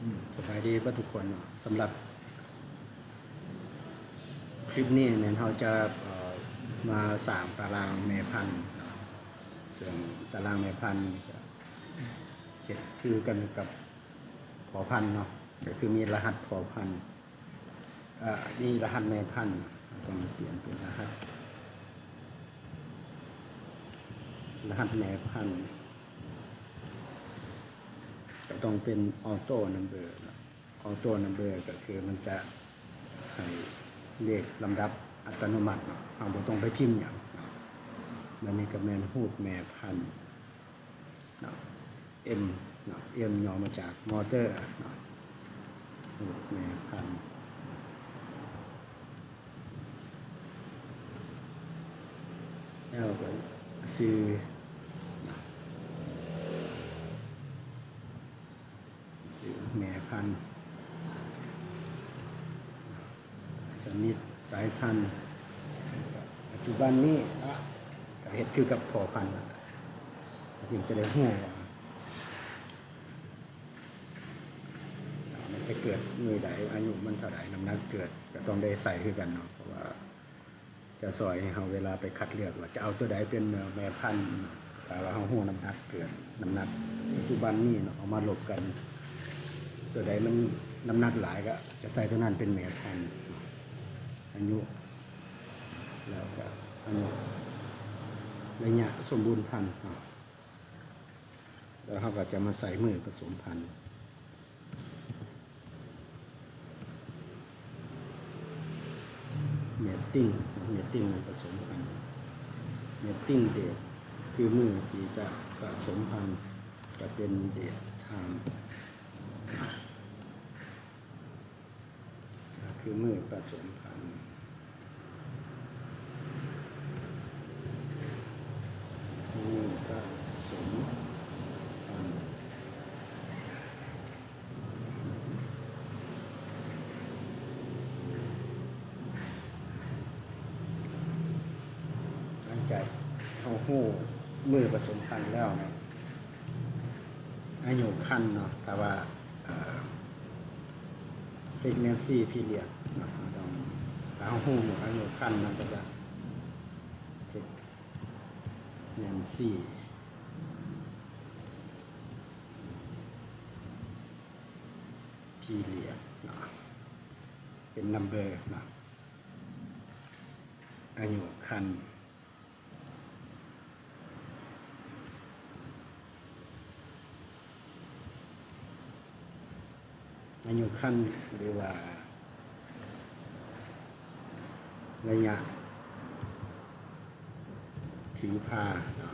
ອືມ ສະບາຍດີເບິດທຸກຄົນເນາະ. ສຳລັບຄລິບນີ້ແມ່ນເຮົາຈະ ເອີ ມາສ້າງຕາລາງແມ່ພັນເນາະ, ເຊິ່ງຕາລາງແມ່ພັນກໍເຮັດຄືກັນກັບພໍ່ພັນເນາະ, ກໍຄືມີລະຫັດພໍ່ພັນ ເອີ ມີລະຫັດແມ່ພັນ, ຕ້ອງປ່ຽນເປັນລະຫັດ ລະຫັດແມ່ພັນ ກໍຕ້ອງເປັນ auto number ເນາະ. auto number ກໍຄືມັນຈະໃຫ້ເລກລຳດັບອັດຕະໂນມັດເນາະ, ເຮົາບໍ່ຕ້ອງໄປພິມຫຍັງເນາະ. ແບບນີ້ກໍແມ່ນຮູບແມ່ພັນເນາະ. M ເນາະ, M ຫຍໍ້ມາຈາກ mother ເນາະ, ແມ່ພັນ ແລ້ວກໍຊື່ ຊື່ແມ່ພັນ ຊະນິດສາຍພັນ ປັດຈຸບັນນີ້ເນາະ ກໍເຮັດຄືກັບພໍ່ພັນນະ, ຈຶ່ງຈະໄດ້ຮູ້ວ່າມັນຈະເກີດມື້ໃດ, ອາຍຸມັນເທົ່າໃດ, ນ້ຳໜັກເກີດກໍຕ້ອງໄດ້ໃສ່ຄືກັນເນາະ, ເພາະວ່າ ຈະຊ່ອຍໃຫ້ເຮົາເວລາໄປຄັດເລືອກວ່າຈະເອົາຕົວໃດເປັນແມ່ພັນ. ຖ້າວ່າເຮົາຮູ້ນ້ຳໜັກເກີດ, ນ້ຳໜັກປັດຈຸບັນນີ້ເນາະ, ເອົາມາລົບກັນ, ຕົວໃດມັນນ້ຳໜັກຫຼາຍກໍຈະໃສ່ຕົວນັ້ນເປັນແມ່ພັນ. ອາຍຸ ແລ້ວກໍອາຍຸ ໄລຍະສົມບູນພັນເນາະ. ແລ້ວເຮົາກໍຈະມາໃສ່ມື້ປະສົມພັນ mating mating ປະສົມພັນ mating date ຄືມື້ທີ່ຈະປະສົມພັນ ຈະເປັນ date time ກໍຄືມື້ປະສົມພັນ ມື້ປະສົມພັນ. ຫຼັງຈາກເຮົາຮູ້ມື້ປະສົມພັນແລ້ວເນາະ, ອາຍຸຄັນເນາະ, ຖ້າວ່າ ເອີ pregnancy period ເນາະ, ເຮົາຕ້ອງ ຖ້າເຮົາຮູ້ອາຍຸຄັນ ມັນກໍຈະ pregnancy period ເນາະ, ເປັນ number ເນາະ, ອາຍຸຄັນ. ອາຍຸຄັນ ຫຼືວ່າໄລຍະຖືພາເນາະ,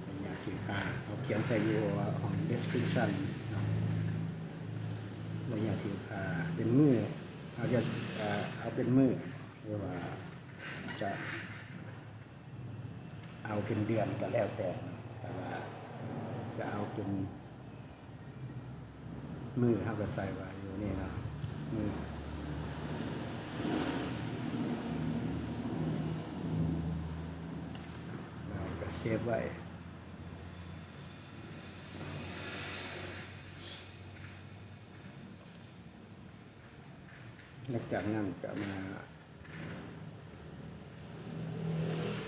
ໄລຍະຖືພາ ເຮົາຂຽນໃສ່ຢູ່ຫ້ອງ description ເນາະ, ໄລຍະຖືພາເປັນມື້ ເຮົາຈະ ເອີ ເອົາເປັນມື້ ຫຼືວ່າຈະ ເອົາເປັນເດືອນກໍແລ້ວແຕ່, ແຕ່ວ່າຈະເອົາເປັນມື້ ເຮົາກໍໃສ່ວ່າຢູ່ນີ້ເນາະ, ມື້ ແລ້ວກໍເຊບໄວ້. ຫຼັງຈາກນັ້ນກໍມາ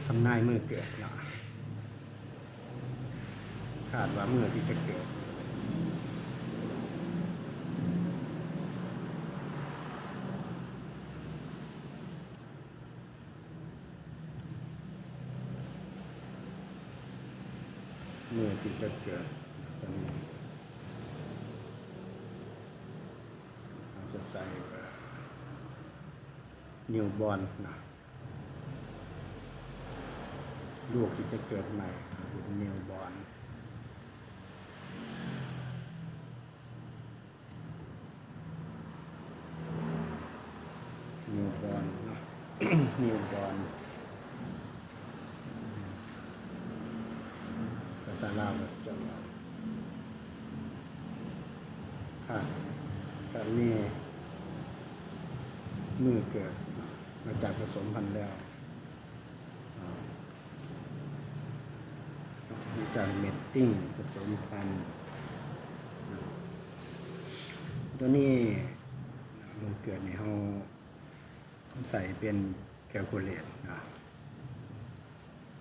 ທຳນາຍມື້ເກີດເນາະ, ຄາດວ່າມື້ທີ່ຈະເກີດ, ມື້ທີ່ຈະເກີດ ຕົວນີ້ເຮົາຈະໃສ່ວ່າ newborn ນະ. ລູກທີ່ຈະເກີດໃໝ່ເປັນ newborn, newborn ເນາະ, newborn ພາສາລາວເອີ້ນວ່າ ຖ້າ ຖ້າມີມື້ເກີດ ຫຼັງຈາກປະສົມພັນແລ້ວ ອາ ມີການ mating ປະສົມພັນ ຕົວນີ້ ມື້ເກີດນີ້ເຮົາໃສ່ເປັນແຄວຄູເລດເນາະ,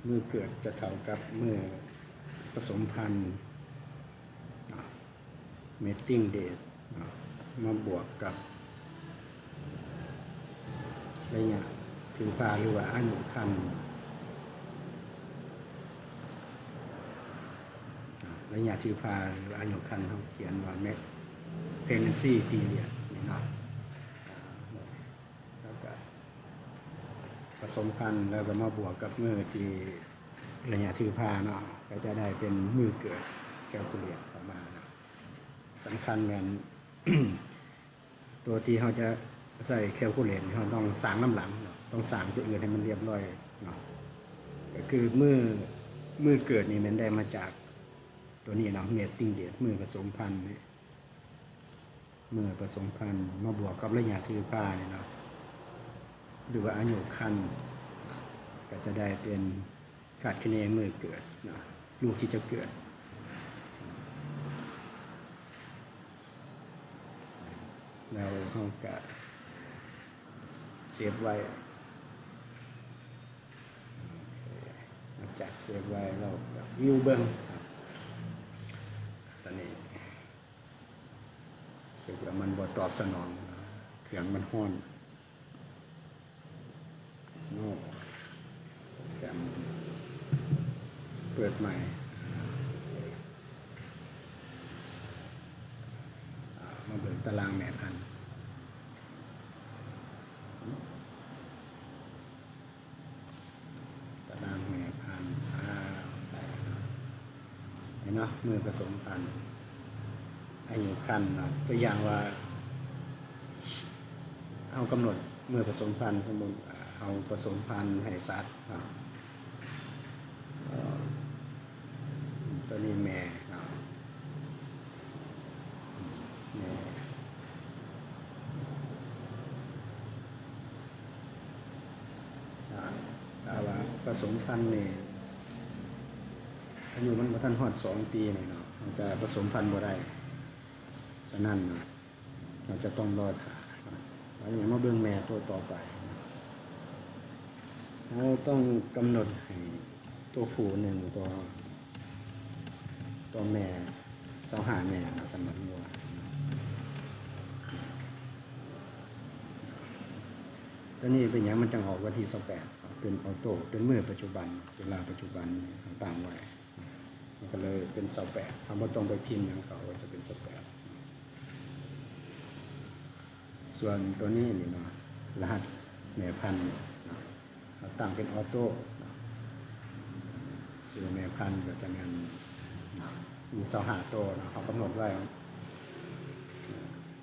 ມື້ເກີດຈະເທົ່າກັບມື້ປະສົມພັນເນາະ, ເມດຕິງເດດເນາະ ມາບວກກັບໄລຍະຖືພາ ຫຼືວ່າອາຍຸຄັນ. ໄລຍະຖືພາ ຫຼືອາຍຸຄັນ ເຮົາຂຽນວ່າ pregnancy period ນີ້ເນາະ, ແລ້ວກໍປະສົມພັນ ແລ້ວກໍມາບວກກັບມື້ທີ່ໄລຍະຖືພາເນາະ ກໍຈະໄດ້ເປັນມື້ເກີດ calculate ອອກມາເນາະ. ສຳຄັນແມ່ນ ຕົວທີ່ເຮົາຈະໃສ່ calculate ນີ້ ເຮົາຕ້ອງສ້າງນຳຫຼັງເນາະ, ຕ້ອງສ້າງຕົວອື່ນໃຫ້ມັນລຽບລ້ອຍເນາະ. ກໍຄືມື້ ມື້ເກີດນີ້ແມ່ນໄດ້ມາຈາກຕົວນີ້ເນາະ, mating date ມື້ປະສົມພັນນີ້, ມື້ປະສົມພັນມາບວກກັບໄລຍະຖືພານີ້ເນາະ ຫຼືວ່າອາຍຸຄັນ ກໍຈະໄດ້ເປັນ ຄາດຄະເນມື້ເກີດເນາະ, ລູກທີ່ຈະເກີດ. ແລ້ວເຮົາກະເຊບໄວ້, ຫຼັງຈາກເຊບໄວ້ ເຮົາກະວິວເບິ່ງ. ຕອນນີ້ເຊັກແລ້ວມັນບໍ່ຕອບສະໜອງ, ເຄື່ອງມັນຮ້ອນ. ໂອ້ ໂປຣແກຣມເປີດໃໝ່. ອາ ມາເບິ່ງຕາລາງແມ່ພັນ, ຕາລາງແມ່ພັນ. ອາ ໄດ້ແລ້ວເນາະ, ເຫັນເນາະ, ມື້ປະສົມພັນ ອາຍຸຄັນເນາະ. ຕົວຢ່າງວ່າ ເຮົາກຳນົດມື້ປະສົມພັນ, ສົມມຸດເຮົາປະສົມພັນໃຫ້ສັດເນາະ, ຕົວນີ້ແມ່ເນາະ, ແມ່ ຖ້າ ຖ້າວ່າປະສົມພັນນີ້ ອາຍຸມັນບໍ່ທັນຮອດສອງປີນີ້ເນາະ, ມັນຈະປະສົມພັນບໍ່ໄດ້. ສະນັ້ນເນາະ ເຮົາຈະຕ້ອງລໍຖ້າ. ບາດນີ້ມາເບິ່ງແມ່ໂຕຕໍ່ໄປ, ເຮົາຕ້ອງກຳນົດໃຫ້ໂຕຜູ້ໜຶ່ງ ໂຕ ໂຕແມ່ ຊາວຫ້າແມ່ນະ ສຳລັບງົວ. ຕົວນີ້ເປັນຫຍັງມັນຈັ່ງອອກວັນທີຊາວແປດ? ເປັນອອໂຕ້ ເປັນມື້ປັດຈຸບັນ, ເວລາປັດຈຸບັນເຮົາຕັ້ງໄວ້. ມັນກໍເລີຍເປັນຊາວແປດ, ເຮົາບໍ່ຕ້ອງໄປພິມຫຍັງເຂົາ, ກໍຈະເປັນຊາວແປດ. ສ່ວນຕົວນີ້ນີ້ເນາະ, ລະຫັດແມ່ພັນເນາະ, ເຮົາຕັ້ງເປັນອອໂຕ້ເນາະ, ຊື່ແມ່ພັນກໍຈະແມ່ນເນາະ, ມີຊາວຫ້າໂຕເນາະ, ເຮົາກຳນົດໄວ້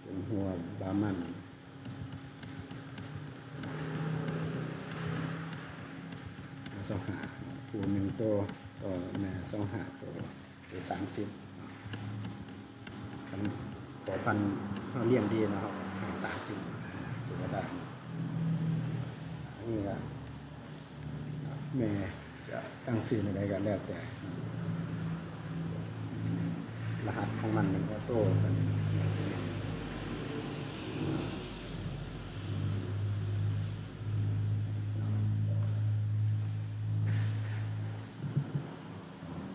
ເປັນຫົວບາມັນ. ຊາວຫ້າ ຜູ້ໜຶ່ງໂຕຕໍ່ແມ່ ຊາວຫ້າໂຕ ຫຼື ສາມສິບ. ຄັນພໍ່ພັນເຮົາລ້ຽງດີເນາະ, ເຮົາໃຫ້ສາມສິບ ຖືວ່າໄດ້. ອັນນີ້ກໍ ແມ່ຈະຕັ້ງຊື່ແນວໃດກໍແລ້ວແຕ່, ລະຫັດຂອງມັນເປັນອອໂຕ້ກັນ.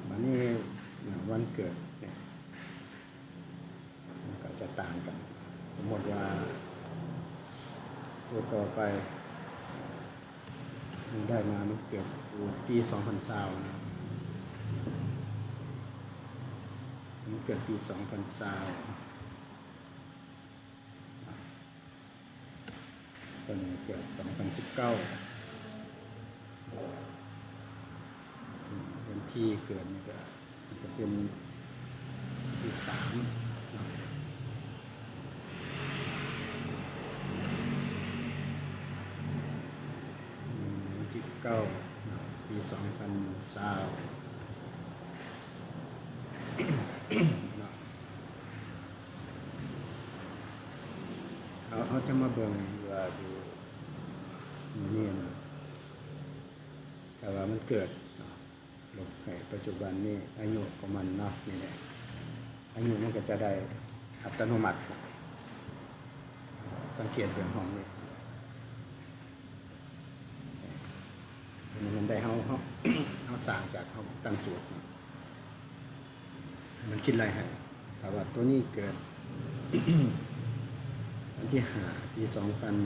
ບາດນີ້ ວັນເກີດນີ້ ມັນກໍຈະຕ່າງກັນ. ສົມມຸດວ່າຕົວຕໍ່ໄປ ມັນໄດ້ມາ ມັນເກີດຢູ່ປີສອງພັນຊາວນະ, ມັນເກີດປີສອງພັນຊາວ. ຕົວນີ້ເກີດສອງພັນສິບເກົ້າ, ວັນທີເກີດນີ້ກໍອາດຈະເປັນວັນທີສາມເນາະ, ວັນທີເກົ້າເນາະ, ປີສອງພັນຊາວເນາະ. ເຮົາ ເຮົາຈະມາເບິ່ງວ່າຢູ່ມື້ນີ້ນະ, ຖ້າວ່າມັນເກີດເນາະ, ລົບໃຫ້ປັດຈຸບັນນີ້ ອາຍຸຂອງມັນເນາະ, ນີ້ແຫຼະ ອາຍຸມັນກໍຈະໄດ້ອັດຕະໂນມັດ. ສັງເກດເບິ່ງຫ້ອງນີ້ ອັນນີ້ມັນໄດ້ເຮົາ ເຮົາ ເຮົາສ້າງຈາກເຮົາຕັ້ງສູດ ມັນຄິດໄລ່ໃຫ້. ຖ້າວ່າຕົວນີ້ເກີດ ວັນທີຫ້າ ປີສອງພັນ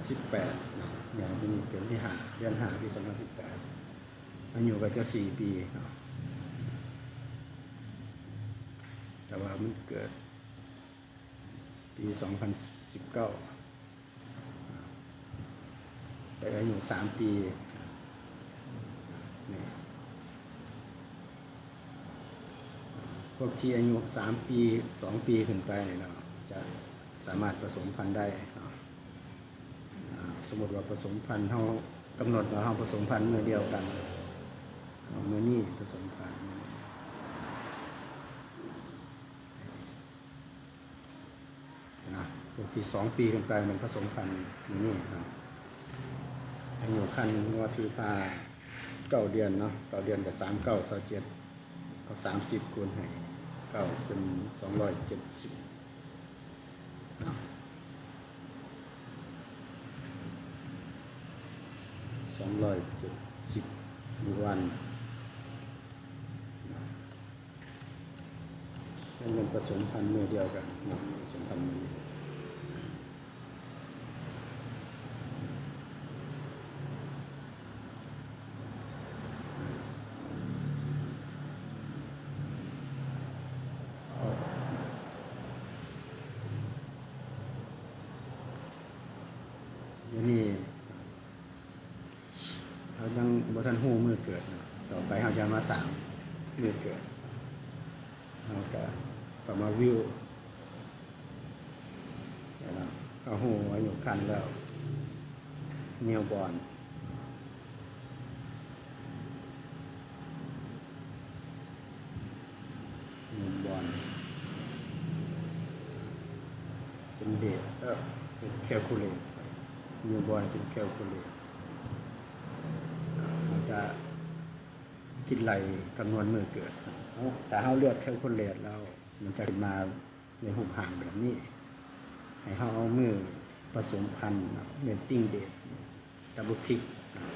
ສິບແປດເນາະ ແມ່ນ ຕົວນີ້ເກີດວັນທີຫ້າ ເດືອນຫ້າ ປີສອງພັນສິບແປດ ອາຍຸກໍຈະສີ່ປີເນາະ ແຕ່ວ່າມັນເກີດປີສອງພັນສິບເກົ້າ ໄດ້ອາຍຸສາມປີ ນີ້ ພວກທີ່ອາຍຸສາມປີ ສອງປີຂຶ້ນໄປນີ້ເນາະ ຈະສາມາດປະສົມພັນໄດ້ເນາະ. ອາ ສົມມຸດວ່າປະສົມພັນ ເຮົາກຳນົດວ່າເຮົາປະສົມພັນມື້ດຽວກັນ ເອົາມື້ນີ້ປະສົມພັນ ນະ ພວກທີ່ສອງປີຂຶ້ນໄປແມ່ນປະສົມພັນຢູ່ນີ້ເນາະ. ອາຍຸຄັນງົວຖືພາເກົ້າເດືອນເນາະ ເກົ້າເດືອນກໍສາມເກົ້າ ຊາວເຈັດ ເອົາສາມສິບຄູນໃຫ້ເກົ້າ ເປັນສອງຮ້ອຍເຈັດສິບເນາະ ສອງຮ້ອຍເຈັດສິບວັນເນາະ. ແມ່ນປະສົມພັນມື້ດຽວກັນເນາະ ປະສົມພັນມື້ດຽວ ດຽວນີ້ ເຮົາຍັງບໍ່ທັນຮູ້ມື້ເກີດເນາະ ຕໍ່ໄປເຮົາຈະມາສ້າງມື້ເກີດ ເຮົາກະເຂົ້າມາວິວ ເນາະ ເຮົາຮູ້ອາຍຸຄັນແລ້ວ newborn newborn ເປັນ date ເອີ ເປັນ calculate newborn ເປັນ calculate ມັນຈະຄິດໄລ່ຈຳນວນມື້ເກີດ ເຮົາ ຖ້າເຮົາເລືອກ calculate ແລ້ວ ມັນຈະຂຶ້ນມາໃນຮູບຮ່າງແບບນີ້ ໃຫ້ເຮົາເອົາມື້ປະສົມພັນເນາະ mating date double click ເນາະ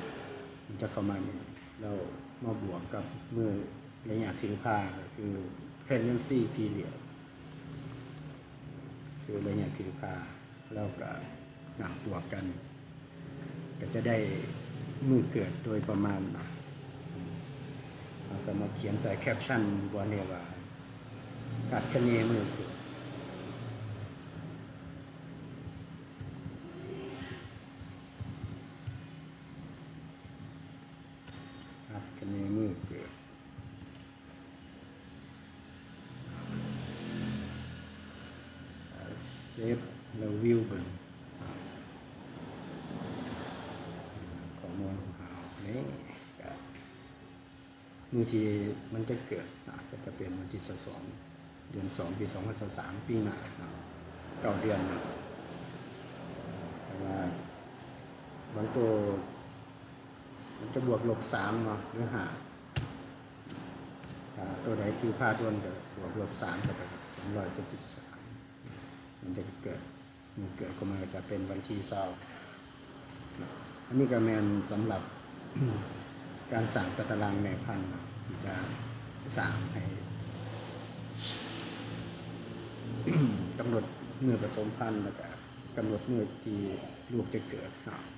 ມັນຈະເຂົ້າມານີ້ ແລ້ວມາບວກກັບມື້ໄລຍະຖືພາ ກໍຄື pregnancy period ຄືໄລຍະຖືພາ ແລ້ວກໍນຳບວກກັນ ກໍຈະໄດ້ມື້ເກີດໂດຍປະມານເນາະ. ເຮົາກໍມາຂຽນໃສ່ caption ບ່ອນນີ້ວ່າ ຄາດຄະເນມື້ເກີດ ຄາດຄະເນມື້ເກີດ. ເຊບແລ້ວວິວເບິ່ງຂໍ້ມູນຂອງເຮົານີ້ ກະມື້ທີ່ມັນຈະເກີດນະ ກໍຈະເປັນວັນທີຊາວສອງ ເດືອນສອງ ປີສອງພັນຊາວສາມ ປີໜ້າເນາະ ເກົ້າເດືອນເນາະ. ແຕ່ວ່າບາງໂຕ ມັນຈະບວກລົບສາມເນາະ ຫຼືຫ້າ ຖ້າໂຕໃດທີ່ພາດ່ວນກໍບວກລົບສາມ ກໍເປັນສອງຮ້ອຍເຈັດສິບສາມ ມັນຈະເກີດ ມື້ເກີດຂອງມັນກໍຈະເປັນວັນທີຊາວເນາະ. ອັນນີ້ກໍແມ່ນສຳລັບການສ້າງຕາຕະລາງແມ່ພັນເນາະ ທີ່ຈະສ້າງໃຫ້ ກຳນົດມື້ປະສົມພັນ ແລ້ວກໍກຳນົດມື້ທີ່ລູກຈະເກີດເນາະ.